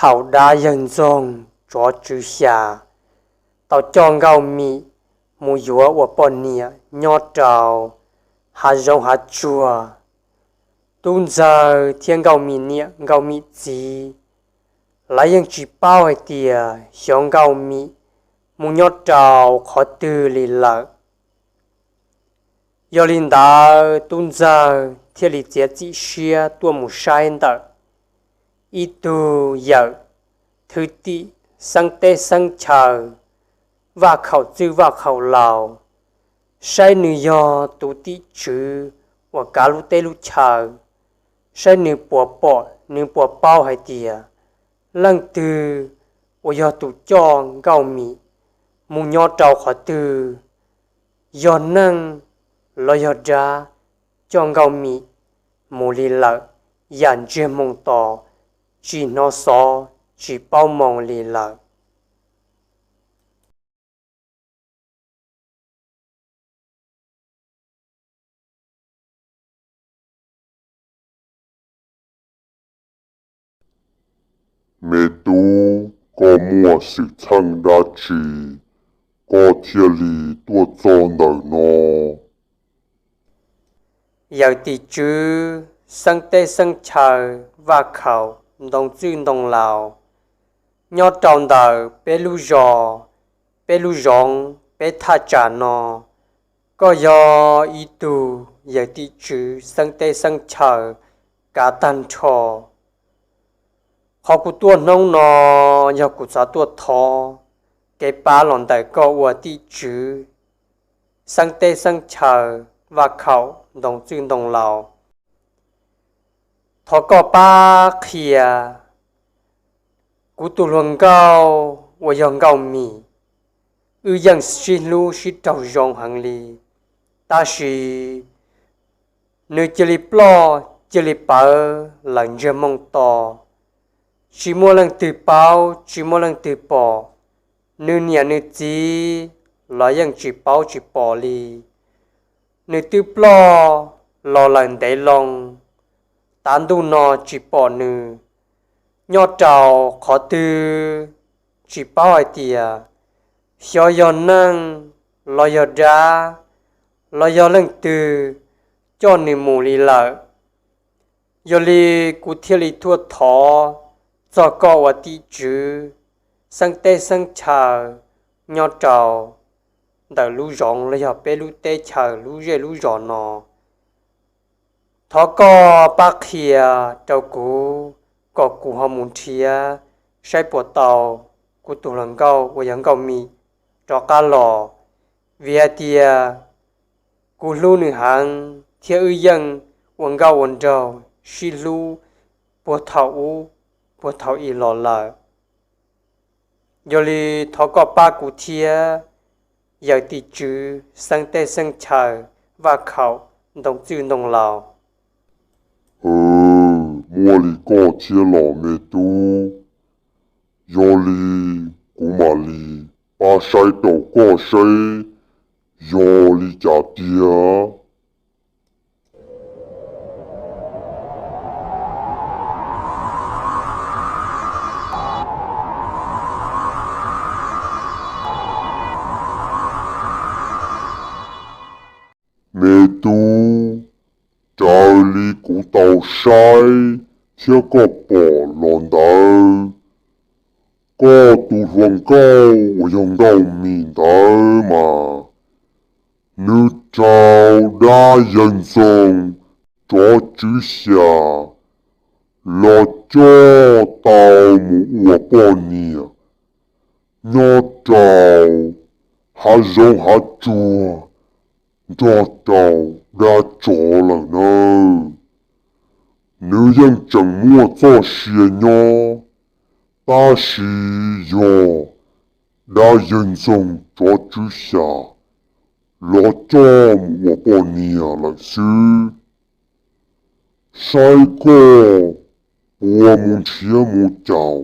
thaum dab yawg Ntxoog Tsov Tswv Xya tau coj Nkauj Mim mus yuav ua poj niam nyob rau hav zoov hav tsuag. Tub ntxawg thiab Nkauj Mim niam Nkauj Mim txiv lawv yeej tsis paub hais tias xyov Nkauj Mim mus nyob rau qhov twg li lawm. Yog li ntawd tub ntxawg thiaj li txiav txim siab tuaj mus saib ntawm ib tug yawm thwj tim xeeb teb xeeb chaw, vaj khaum txwj vaj khaum laus, saib nws yog tus tim tswv uas kav lub teb lub chaw, saib nws puas pom nws puas paub hais tias leej twg uas yog tus coj Nkauj Mim mus nyob rau qhov twg, yog neeg los yog dab coj Nkauj Mim mus li lawm, yam ntsiag moo to, tsis hnov xov tsis paub moo li lawm. Me tub, koj muaj xwm txheej dab tsi koj thiaj li tuaj txog ntawm no? Yawm tim tswv xeeb teb xeeb chaw, vaj khaum ntoo txwj ntoo laus, nyob rau ntawm peb lub zos, peb lub zoov, peb thaj tsam no, koj yog ib tug yawm tim tswv xeeb teb xeeb chaw kav tag nrho. Qhov kuv tuaj hnub no yog kuv xav tuaj thov kev pab los ntawm koj ua tim tswv xeeb teb xeeb chaw, vaj khaum ntoo txwj ntoo laus. Thov koj pab qhia kuv tus hluas nkauj uas yog Nkauj Mim. Wb yeej sib hlub sib raug zoo heev li, tab sis nws cia li ploj cia li pawv lawm ntsiag moo to, tsis muaj leej twg paub tsis muaj leej twg pom. Nws niam nws txiv los yeej tsis paub tsis pom li. Nws twb ploj los lawm ntev loo, tav ntuj no tsis pom nws. Nyob rau qhov twg tsis paub hais tias xyov yog neeg los yog dab los yog leej twg coj nws mus li lawm. Yog li kuv thiaj li tuaj thov txog koj ua tim tswv xeeb teb xeeb chaw nyob rau ntawm lub zoov los yog peb lub teb chaws lub zej lub zos no. Thov koj pab qhia rau kuv kom kuv ho mus nrhiav saib puas tau kuv tus hluas nkauj uas yog Nkauj Mim rov qab los, vim hais tias kuv hlub nws heev thiab wb yeej ua nkauj ua nraug sib hlub puag thaum ub puag thaum i los lawm. Yog li thov koj pab kuv thiab yawm tim tswv xeeb teb xeeb chaw, vaj khaum ntoo txwj ntoo laus. Muaj li koj thiab los me tub, yog li kuv mam li pab saib rau koj saib yog li cas tiag. Me tub, raws li kuv tau saib thiab koj pom los ntawd, koj tus hluas nkauj uas yog Nkauj Mim ntawd mas nws raug dab yawg Ntxoog Tsov Tswv Xya los coj tau mus ua poj niam nyob rau hav zoov hav tsuag nrog rau dab tsov lawm nawb. Nws yeej tseem muaj txoj sia nyob, tab sis yog dab yawg Ntxoog Tsov Tswv Xya los coj mus ua poj niam lawm xwb. Saib koj puas mus nrhiav mus caum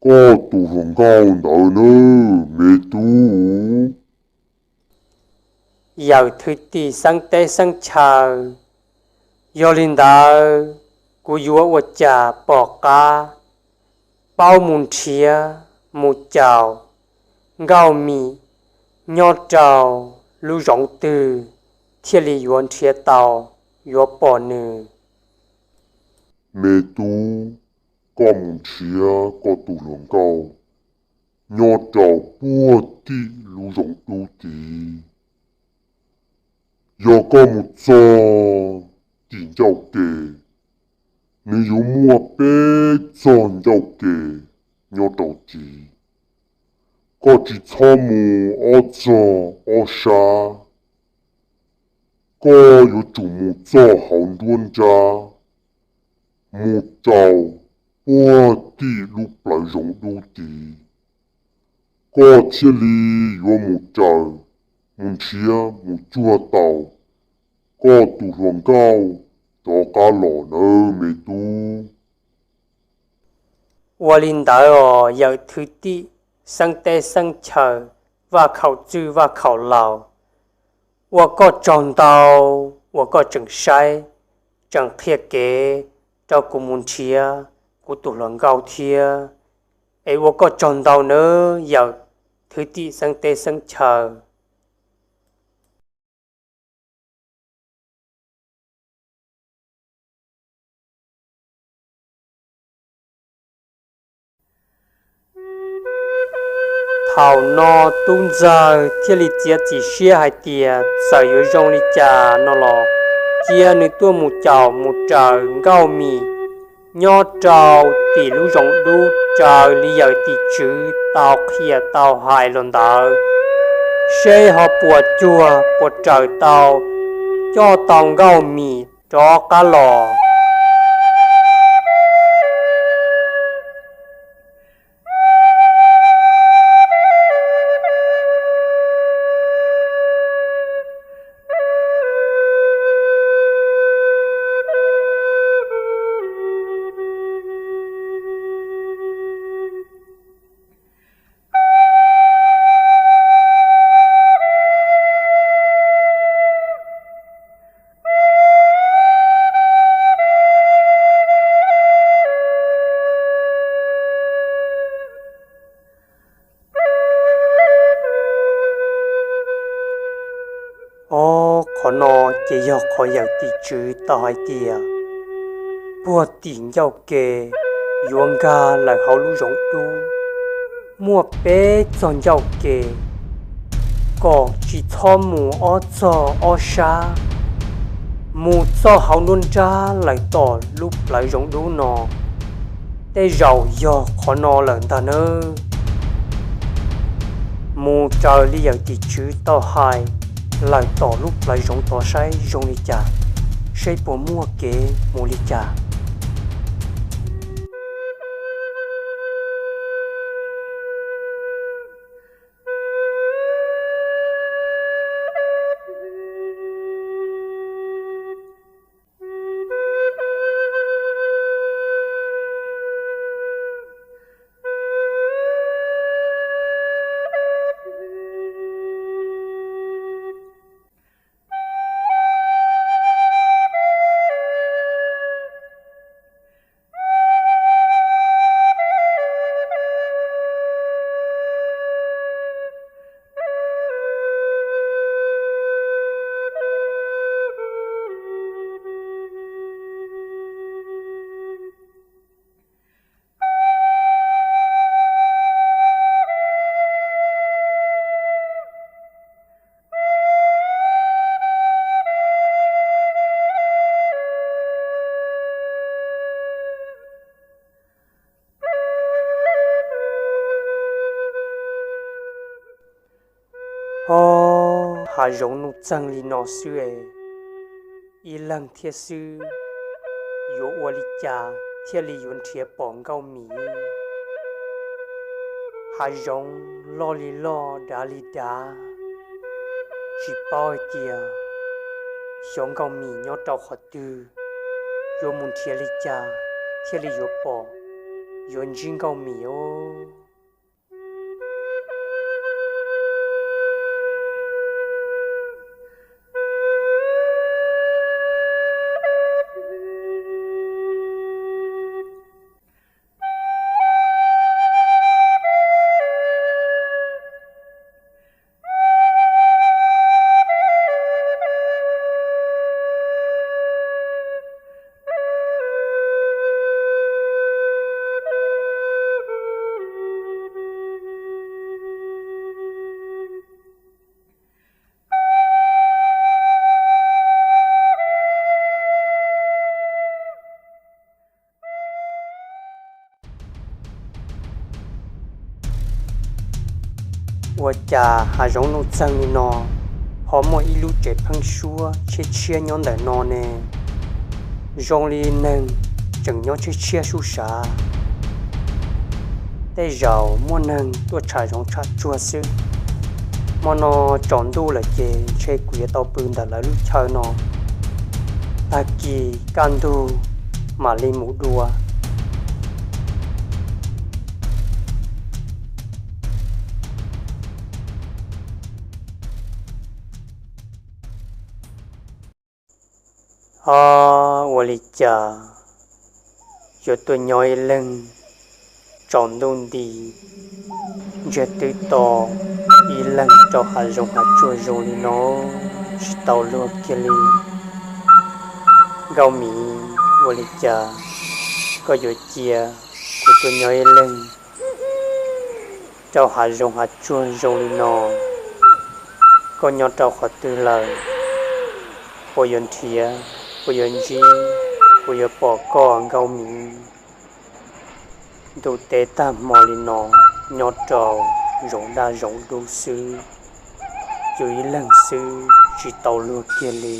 koj tus hluas nkauj ntawd nawb me tub. Yawm thwj tim xeeb teb xeeb chaw, yog li ntawd kuv yuav ua cas pom qab paub mus nrhiav mus caum Nkauj Mim nyob rau lub zoov twg thiaj li yuav nrhiav tau, yuav pom nws. Me tub, koj mus nrhiav koj tus hluas nkauj nyob rau puag tim lub zoov dub tid. Yog koj mus txog tim ncauj ke, nws yuav muaj peb txog ncauj ke nyob rau tid. Koj tsis txhob mus ob txog ob sab, koj yuav tsum mus txog hauv nruab nrab, mus rau puag tim lub plawv zoov dub tid, koj thiaj li yuav mus raws, mus nrhiav mus cuag tau koj tus hluas nkauj rov qab los nawb me tub. Ua li ntawd os yawm thwj tim xeeb teb xeeb chaw, vaj khaum txwj vaj khaum laus, ua koj tsaug ntau uas koj tseem saib, tseem qhia kev rau kuv mus nrhiav kuv tus hluas nkauj thiab. Es ua koj tsaug ntau nawb yawm thwj tim xeeb teb xeeb chaw. Thaum no tub ntxawg thiaj li txiav txim siab hais tias txawm yuav zoo li cas no los cia nws tuaj mus caum mus raws Nkauj Mim nyob rau tim lub zoov dub raws li yawm tim tswv tau qhia tau hais los ntawd, seb ho puas cuag puas raws tau, coj tau Nkauj Mim rov qab los. Ob qhov no ces yog qhov yawm tim tswv tau hais tias puag tim ncauj ke yuav nkag lawm hauv lub zoov dub, muaj peb txog ncauj ke, kom tsis txhob mus ob txog ob sab, mus txoj hauv nruab nrab lawm tom lub plawv zoov dub no. Tej zaum yog qhov no lawm ntag nawb. Mus raws li yawm tim tswv tau hais lawm tom lub plawv zoov tod saib zoo li cas, seb puas muaj kev mus li cas. Ho hav zoov nuj txeeg li no xwb es, ib leeg thiab xwb, yuav ua li cas thiaj li yuav nrhiav pom Nkauj Mim? Hav zoov loj li loj, dav li dav, tsis paub hais tias xyov Nkauj Mim nyob rau qhov twg, yuav mus nrhiav li cas thiaj li yuav pom, yuav ntsib Nkauj Mim os. Ua cas hav zoov nuj txeeg li no ho muaj ib lub tsev pheeb suab tshiab tshiab nyob ntawm no ne? Zoo li neeg tseem nyob tshiab tshiab sub sav. Tej zaum muaj neeg tuaj tsham zoov tsham tsuag xwb. Hmo no tsaus ntuj lawm ces ntshe kuv yuav tau pw ntawm lawv lub chaw no. Tag kis kaj ntug mam li mus dua. Ho ua li cas yuav tuaj nyob ib leeg tsaus ntuj nti ntsiag twb to ib leeg rau hav zoov hav tsuag zoo li no tsis tau luag kiag li. Nkauj Mim, ua li cas koj yuav cia kuv tuaj nyob ib leeg rau hav zoov hav tsuag zoo li no? Koj nyob rau qhov twg lawm? Puas yuav nrhiav, puas yuav ntsib, puas yuav pom koj Nkauj Mim? Ntuj teb tag hmo li no, nyob rau zoov daj zoov dub xwb, yus ib leeg xwb tsis tau luag kiag li.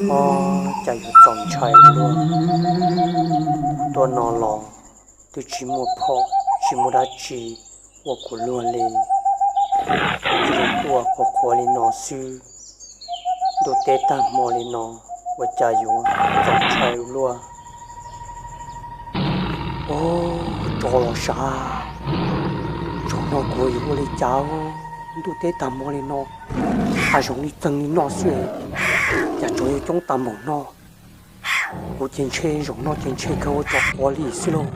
Ob, cas yuav txaus ntshai luaj. Tuaj no los twb tsis muaj phom tsis muaj dab tsi ua kuv luag li, cia li tuaj qhuav qhuav li no xwb. Ntuj teb tag hmo li no, ua cas yuav txaus ntshai luaj. Ob, tsov los sav, tsov no kuv yuav ua li cas? Ntuj teb tag hmo li no, hav zoov li txeeg li no xwb, cas tsov yuav coob tag npaum no. Kuv ces ntshe zaum no ces ntshe kawg ua tsov quav li xwb lauj.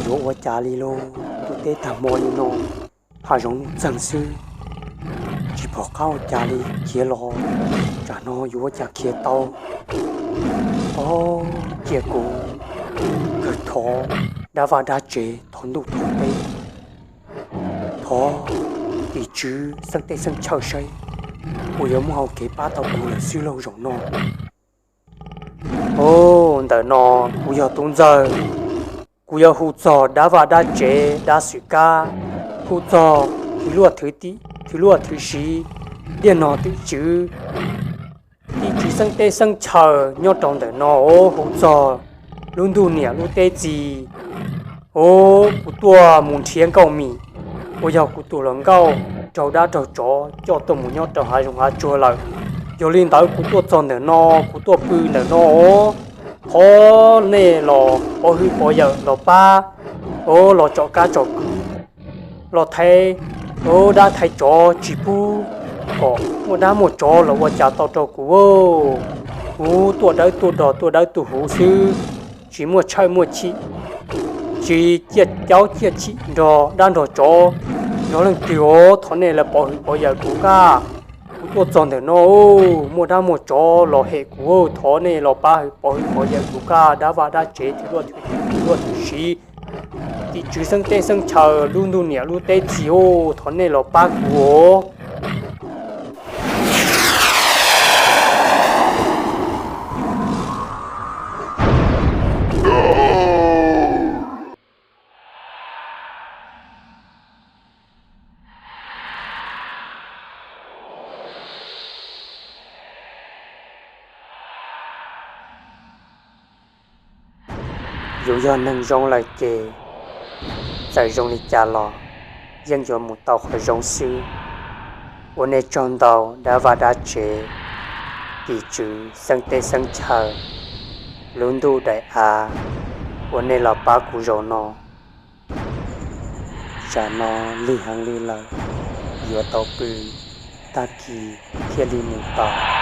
Yuav ua cas li lauj, ntuj teb tag hmo li no, hav zoov nuj txeeg xwb, tsis pom qab ua cas li, khiav los tsam no yuav ua cas khiav tau. Ob, cia kuv kawg thov dab vaj dab tsev thov ntuj thov teb, thov tim tswv xeeb teb xeeb chaw saib puas yuav muaj hau kev pab tau kuv lawm xwb lauj zaum no. Ub, ntawm no kuv yog tub ntxawg, kuv yuav hu txog dab vaj dab tsev dab xwm kab, hu txog thwv luaj thwv tim thwv luaj thwv siv, tiaj nog tim tswv, tim tswv xeeb teb xeeb chaw nyob rau ntawm no, hu txog lub ntuj niam lub teb txiv. Ub, kuv tuaj mus nrhiav Nkauj Mim uas yog kuv tus hluas nkauj raug dab raug tsov coj tuaj mus nyob rau hav zoov hav tsuag lawm. Yog li ntawd kuv tuaj txog ntawm no, kuv tuaj pw ntawm no, thov nej los pov hwm pov yawm los pab, los tsom kab tsom kwm, los thaiv dab thaiv tsov tsis pub kom muaj dab muaj tsov los ua cas tau rau kuv. Kuv tuaj dawb tuaj do tuaj dawb tuaj huv xwb, tsis muaj tshawj muaj chim, tsis ciaj caub ciaj chim nrog dab nrog tsov nrog leej twg os. Thov nej los pov hwm pov yawm kuv kab. Kuv tuaj txog ntawm no, muaj dab muaj tsov los hem kuv, thov nej los pab hwm pov hwm pov yawm kuv kab, dab vaj dab tsev thwv luaj thwv tim thwv luaj thwv siv, tim tswv xeeb teb xeeb chaw, lub ntuj niam lub teb txiv, thov nej los pab kuv os. Yus yog neeg zoo lawm ces txawm zoo li cas los yeej yuav mus tau qhov zoo xwb. Ua nej tsaug ntau dab vaj dab tsev, tim tswv xeeb teb xeeb chaw, lub ntuj daim av uas nej los pab kuv zaum no. Tsam no lig heev li lawm, yuav tau pw, tag kis thiaj li mus tau.